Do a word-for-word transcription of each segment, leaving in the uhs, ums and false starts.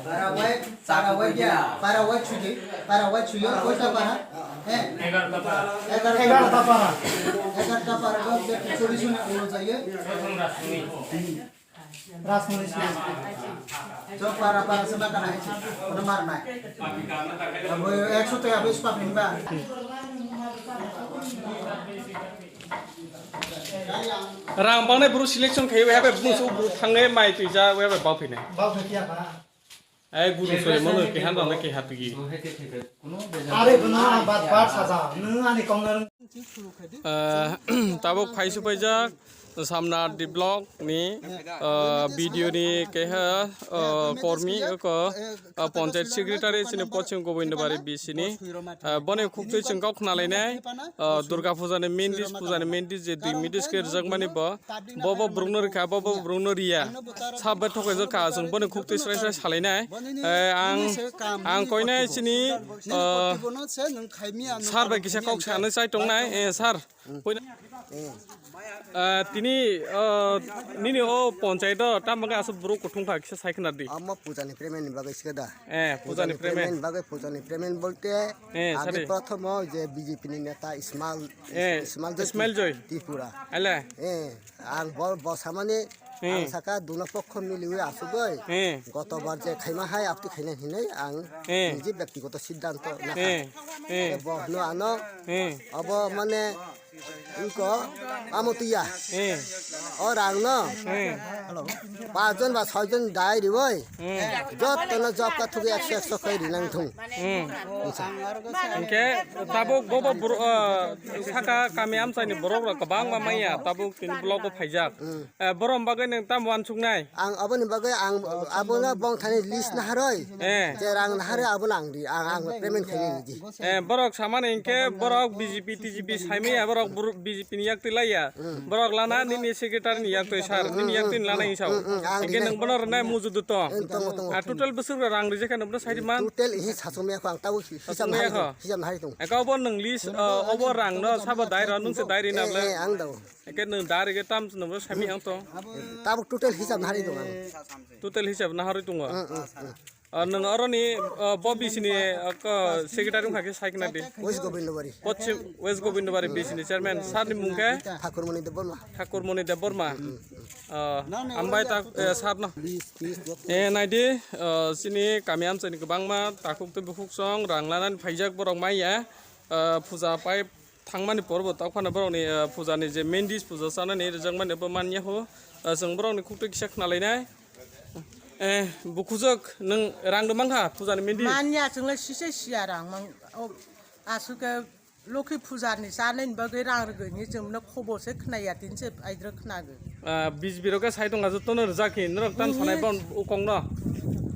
Para wai, para wai dia, para wai chuji, para wai chuyo, koi ta para? Eh? Egarta para. Egarta para. Egarta para, koi ta para? Rasmani suri. Jo para para sema kana hai. Kono mar nai. Abo ekso to abo ispa pin ba. Rang bangnai bro selection khai, waiha bai bung su bro thangnai mai twi ja, waiha bai bau phinai. Bau phi ya ba. Ai guru soi mano ke han rang ke hapigi. Are bono bat bat saja. Nung ani kong nang. Ah, tabuk phaisu paijak Samna R D block ni, ah, B D O ni keha, ah, kormi ko, ah, panchayat secretary chini Pochim Gobindabari B C ni, ah, boni khuk twi chwng kok khna lainai, ah, Durga puja ni main dish, puja ni main dish je dui minute ke rijak mani bo, bo bo brung no rikha, bo bo brung no riya, sab bai thokai jak kha chwng boni khuk twi srai srai salainai, eh, ang, ang koinai chini, ah, sar bai kisa kok sanai chai tongnai, eh, sir. Poina. Eh, tini, eh, nini o ponchayat o tamo khe aswk borok kuthung kha kisa sai khna di. Amo puja ni payment ni bagwi se da. Eh, puja ni payment. Payment bagwi, puja ni payment bolte, eh, age sari. Prothom o je B J P ni neta Ismail, eh, Ismail Joy Ismail Joy. Tripura. Ele. Eh, ang bo, bo samani, eh, ang saka duna pokho miliwi asugwi. Eh. Gotobar je khaima hai apti khaina hinwi ang, eh, niji byaktigoto siddhanto nakha. Eh. Eh. Bo no ano, eh, abo mane Iko, amo tuya. Eh. O rang no. Eh. Pachjon ba soijon dai riwoi. Eh. Jotto no job ka thugi ekso ekso koi rinang thung. Hmm. Hingke tabuk bobo bor-, ah, saka kami amchaini borok rok kwbangma maya tabuk tini block o phaijak. Hmm. Eh, borom bagwi nwng tamo wansuknai? Ang aboni bagwi ang abono bongthani list naharoi. Eh. Je rang naharoi abono ang ri, ang, ang payment khainai niji. Eh, borok samani hinkhe borok B J P T J P saimaya, borok bor-, B J P ni yaktwi laiya. Hmm. Borok lana nini secretary ni yaktwi sir, hmm, nini hmm, yaktwi hmm, lana hmm, hinsa. Hmm, hmm, ang hinkhe rinai. Nwng bono rwnai mujudu tong. Hmm, tongo, tongo. Ah, total bwswk rang rijak khe nwng bono sai man. Total hi sachung maya kho ang tabuk hisab nahari tong. Sachung maya kho. Hisab nahari tong. Eka obo nwng list, ah, obo rang no sabo dai rw, nwng se dai ri na bwle. Eh, eh, ang dao. Eke nwng dar ege tam se nwng sami ang tong. Tabuk total hisab nahari tong ang. Total hisab nahari tongo. Ang, ang, ang. Ah, nwng oroni, ah, bo bisini, ah, ko secretary wngkha khe sai khna di. West Gobindabari. Pochim West Gobindabari bisini chairman. Sir ni mung khe? Thakurmoni Debbarma. Thakurmoni Debbarma. Ah, ambai tak, eh, sir no. Eh, naidi, ah, sini kami amchaini kwbangma takhuk tei bukhuk song rang lanani phaijak borok maya. Ah, puja pai Thangmani porbo tokphano borokni, eh, pujani je main dish puja chanani rijak mani bo manya ho. Eh, chwng borokni khukti kisa khna lainai. Eh, bukhujak nwng rang rwmang kha pujani main dish? Manya chwng le sise siya rang mang. O, aswk ke Lokhi pujani chanani bagwi rang rwgwi hinwi chwng no khobo se khna ya, tini se aidro khna gwi. Ah, bijbirok khe sai tong ajo tono rwjak khe norok tam sanai bon ukong no.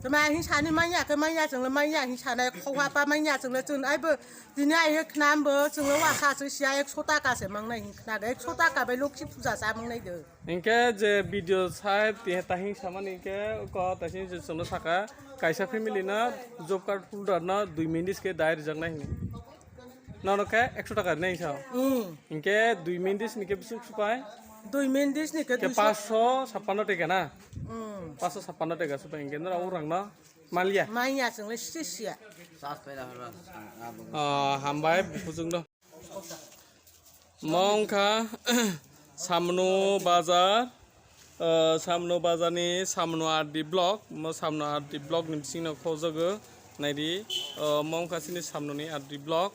Tma hin sani manya khe manya chwng le manya hin sanai khowa pa manya chwng le chwng aibo Tini ai he khnam bo chwngno wasa se siya ekso taka se mangnai hin khna de, ekso taka bai lokhi puja sa mangnai de. Hinkhe je video sai tihe tahing samani hinkhe ko taising je chwngno saka kaisa family no job card holder no dui minute khe dai rijaknai hinwi. Nono khe ekso taka rinai hinsa. Hmm. Hinkhe dui minute ni khe bwswk supai? Dui minute ni khe khe duiso. Paanch sho chappanno taka na? Hmm. Paanch sho chappanno taka supai hinkhe nora urang no. Malia. Manya chwng le sisi ya. Ah, hambai bujung do. Mongkha Samnu Bazar, ah, Samnu Bazar ni Samnu R D block, mo Samnu R D block ni bising no khojago naidi, ah, mongkha sini Samnu ni R D block.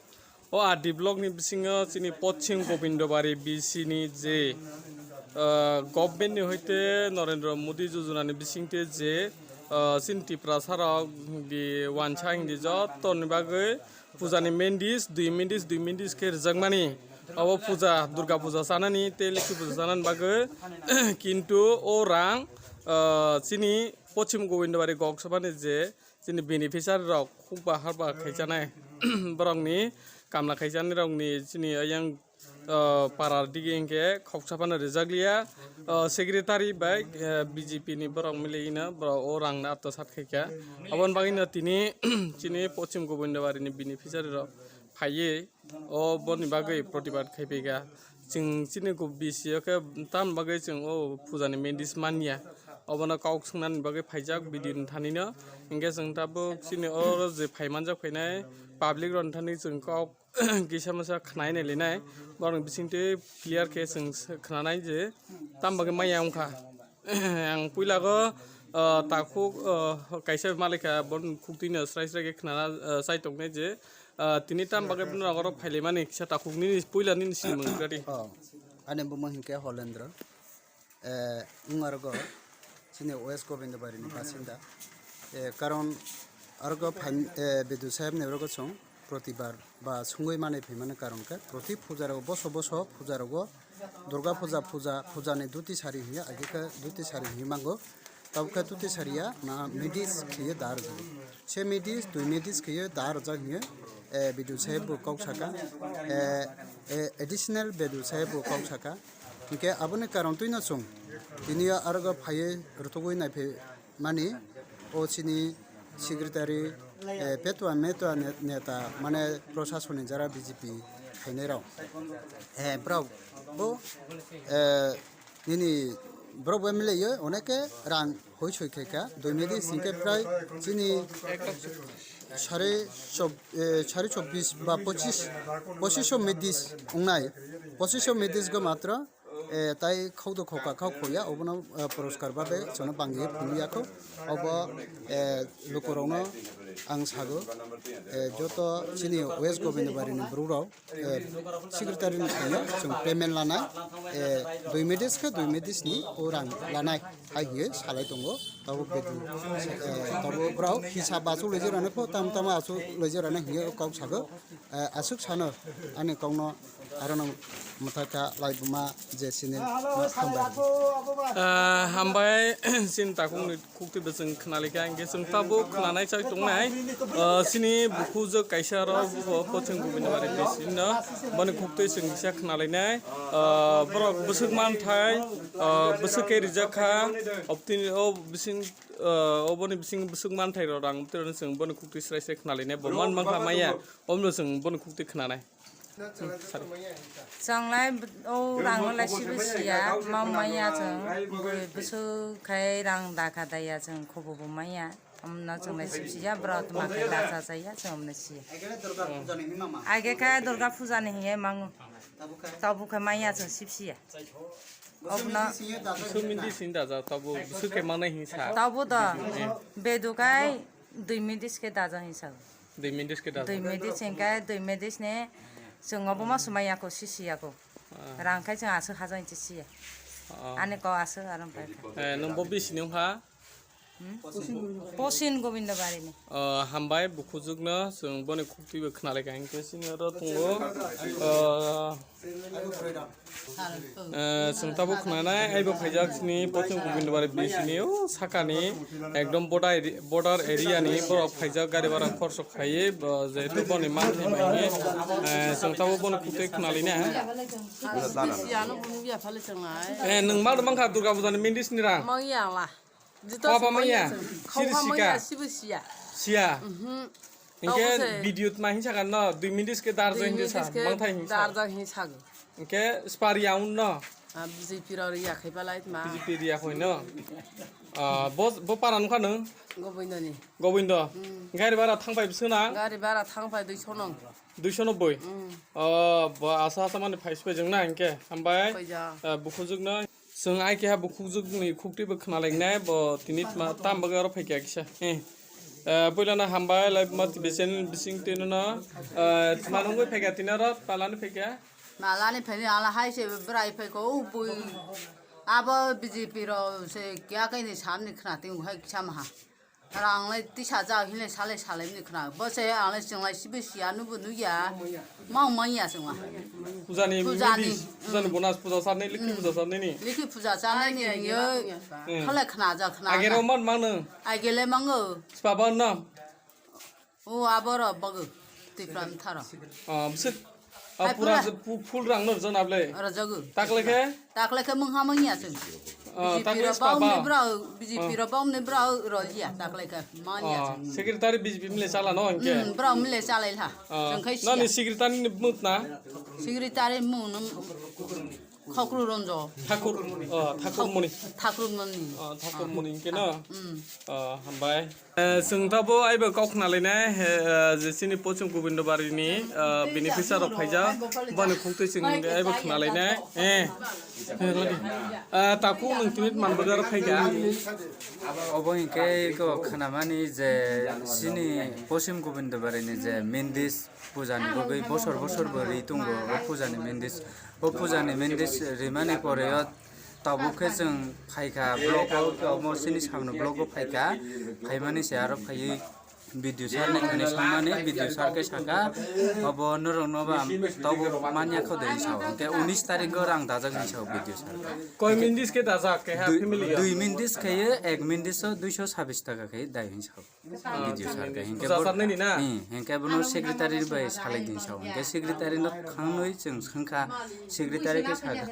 O R D block ni bisingo chini Pochim Gobindobari B C ni je, ah, government ni hoite Narendra Modi jojona ni bisingte je, ah, chini Tiprasa rok di wansa hindi joto ni bagwi puja ni main dish, dui main dish, dui main dish khe rijak mani. Abo puja, Durga puja chanani tei Lokhi puja chanani bagwi. Kintu o rang, ah, chini Pochim Gobindobari Gok Sabha ni je chini beneficiary rok khukba harba khaijanai borokni kamla khaijanai rokni chini ayang, ah, para digi hinkhe khoksa phano rijak liya, ah, secretary bai, ah, B J P ni borok mili hino borok o rang no atmosat khaikha. Aboni bagwi no tini chini Pochim Gobindobari ni beneficiary rok phaiwi O boni bagwi protibad khai phaikha. Chwng chini ko B C O khe tam bagwi chwng o puja ni medis manya. Obono kok swngnani bagwi phaijak video ni thani no. Hinkhe chwng tabuk chini o je phai manjak phainai public rok ni thani chwng kok kisa masa khnai nai linai. Borok ni bisingtwi clear khe chwng khnanai je tam bagwi maya wngkha. Ang puila go, ah, takhuk, ah, kaisa malikha bon khuktwi no srai srai khe khnana, ah, sai tongnai je, ah, tini tam bagwi bono rogoro phailaimani kisa takhuk nini puila nini sinimung gari. Oh, ani bumung hinkhe Holendra. Eh, wng argo chini West Gobindabari ni basinda. Eh, karon argo phain, eh, Bedu Saheb ni rogo chwng protibar ba sungwi manwi phaimani karon khe proti puja rogo boso boso puja rogo Durga puja, puja, puja ni duti sari hiya, agika duti sari hiya mango. Tabukha duti sariya na medis khiye dar jago. Se medis, dui medis khiye dar jag hiya, eh, Bedu Saheb bo kok saka, eh, eh, additional Bedu Saheb bo kok saka. Hinkhe aboni karon twino chwng tini argo phaiye rutugwi naiphe mani o chini secretary, eh, petua metua ne-, neta mane proshasoni jara B J P khainai rok. Eh, bro, bo, eh, nini bro bo M L A yo oneke rang hoi soi khaika, dui medis hinkhe prai chini sare chob-, eh, sare chobbish ba pochish, pochish medis ongnai, pochish medis go matro, eh, tai khokdo khoka khok khoya, obono, eh, poroskar babe chwngno bangwi phunukya kho. Obo, eh, lukurokno ang sago, eh, joto chini West Gobindabari ni borok rok, eh, secretary ni thangno chwng payment lanai, eh, dui medis khe dui medis ni o rang lanai hai hiye salai tongo. Tabuk bedu, eh, tabuk borok hisab asuk loijerani pho tam tam asuk loijerani hiye kok sago, eh, asuk sano ani kokno. Arono mwthakha laibuma je chini hambai. Ah, hambai, chini takhukni khuktwi bo chwng khnalikha, hinkhe chwng tabuk khnanai chai tongnai. Ah, chini bukhujwk kaisa rok bo Pocheng Gobindabari bisingno boni khuktwi chwng kisa khnalainai. Ah, borok bwswk manthai, ah, bwswk khe rijak kha, obtini o bising, ah, oboni bising bwswk manthai rok rang obtini chwng boni khuktwi srai srai khnalainai. Bo man mankha maya, omno chwng boni khuktwi khnanai. Chwnglai o rangno lai sibo siya, ma maya chwng bwswk khai rang dakha daya chwng khobo bo maya, omno chwnglai sibo siya, borok tma khai dacha chaya chwng omno siya. Age khe Durga puja ni hiye mango, tabuk khe maya chwng sib siya. Obno bwswk mindi sini dacha, tabuk bwswk khe manai hinsa. Tabuk do bedu kai dui minute khe dacha hinsa. Dui minute khe da. Dui minute hingkhe dui minute ni chwng obo ma swmai yako, sisi yako. Ah. Rang khai chwng aswk hajang chi siya. Ah. Ani ko aswk aram pai kha. Eh, nwng bo bisini wngkha? Hmm? Posin Gobindabari ni. Oh, hambai bukhujwkno chwng boni khuktwi bo khna lai kha, hinkhe sini oro tongo. Oh, Eh, chwng tabuk khnanai, aibo phaijak chini Pocheng Gobindabari bisini o sakani ekdom border area, border area ni borok phaijak gari bhara khorso khaiwi, bo, jehetu boni manthai maiwi, eh, chwng tabuk bono khuktwi khnalinai. Eh, nwng ma mankha Durga Puja ni mindis ni rang? Mangya la. Jito Khawba manya, manya, siri khawha sika. Manya, sibo siya. Siya. Mhm. Hinkhe tamo se video tma hinsa kan no, dui minutes khe darjak hinsa, mangthai hinsa. Darjak hinsa. Hinkhe spar yaun no. Ah, B J P rok riya khai palai tma. B J P riya khoi no. Ah, bo, bo para nukha nung? Gobindo ni. Gobindo. Mm. Gari bara thangpai bwswk na? Gari bara thangpai duiso nung. Duiso nobboi? Mm. Oh, bo asa asa mani phai sbai jeng na hinkhe. Hambai. Phaija. Ah, bukhujwk no. Chwng ai keha bukhukjwkni khuktwi bo khna lai nai, bo tini tma tam bagwi oro phai kha kisa. Eh. Eh, puila no hambai, lai ma T V channel bising twi no, eh, tma nungwi phai kha tini oro, pala ni phai kha? Mala ni phai ni ala hai se bwrai phai kho, u bui. Abo B J P ro se kya kai ni sam ni khna ting hai kisa ma ha. Rang lai tisa jak hinlai salai salai ni khna. Bo se ang lai chwng lai sibo siya nubo nukya. Mang manya chwng lai. Puja ni, puja ni, puja ni bonus puja sarnai, likhi puja sarnai ni. Likhi puja sarnai ni yo. Hmm. Khalai khna jak khna. Agero man mang nung. Agele mango. Spa ban na. O aboro bago. Tipra ni tharo. Ah, bwswk, ah, pura pura. Full rang no rwjak na ble? Rwjago. Takle khe? Takle khe mungha manya chwng. Ah, B J P takle rok spa bau ba? Ni brao, B J P Ah. Rok bau ni brao roliya, takle ka, manya Ah, chang. Secretary B J P mle chala no, hingke? Hmm, brao mle chalai la. Ah, chang khai nani siya. Secretary ni mut na? Secretary mung nung Khokru Ronjo. Thakur, ah, Thakur Moni. Thakur Moni. Ah, Thakur Moni hingke no? Hmm. Ah, hambai. Eh, chwng tabo aibo kok khna lainai, eh, je chini Pochim Gobindobari ni, eh, beneficiary rok phaijak, boni khungtwi chwng aibo khna lainai. Eh, eh, lagi. Eh, taku nwng tini manbagar phaikha. Obo hinkhe kok khna mani je chini Pochim Gobindobari ni je Mendish puja ni bagwi bosor bosor bo ri tongo, o puja ni Mendish, o puja ni Mendish rimani pore o tabuk khe chwng phaikha block o, omo chini samno block o phaikha, phaimani se aro phaiwi B D O sir ni thani swngmani, B D O sir khe saka, obo norok no ba tabuk manya kho de hinwi sao, hinkhe unis tarikh o rang dajak hinwi sao B D O sir khe. Koi Mendish khe dajak, keha Dui, family ya? Dui Mendish khe ek Mendish o duiso sabis taka khe dai hinwi sao. B D O sir khe hinkhe puja bor-, sar nini na? Hmm, hinkhe bono secretary bai salai din sao. Hinkhe secretary no thangwi chwng swngkha, secretary khe saka,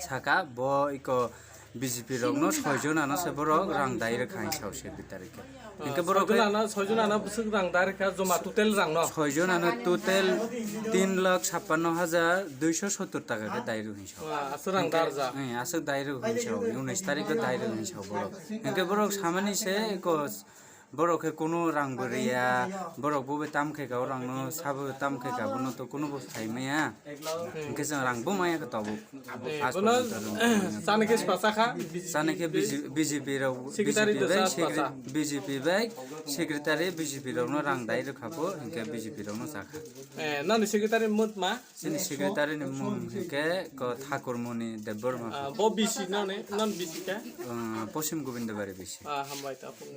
saka bo iko B J P rok no soi jona no se borok rang dai rwkha hinwi sao secretary khe. Hinkhe borok khe soijon ano, soijon ano bwswk rang dai rwkha joma total rang no? Soi jona no total tin lakh chappanno hajar duiso sottor taka khe dai rw hinwi sao. Ah, aswk rang dai rwjak. Hmm, aswk dai rw hinwi sao. Unis tarikh khe dai rw hinwi sao borok. Hinkhe borok samani se iko Borok khe kunu rang bo riya, borok bo bai tam khe ka o rang no, sabo tam khe ka bono to kunu bo sai maya. Hinkhe chwng rang bo maya khe tabuk. Eh, As bono porjonto rang bo maya. Chani khe spa chakha? Chani khe B J P, B J P rok, Secretary B J P to bai sa spa secre-, cha. B J P bai secretary B J P rok no rang dai rwkha bo, hinkhe B J P rok no chakha. Eh, nani secretary mut ma? Chini secretary ni mung hinkhe ko Thakurmoni Debbarma. Ah, bo B C no ne, non B C khe? Ah, Pochim Gobindabari B C. Ah, hambai ta phung.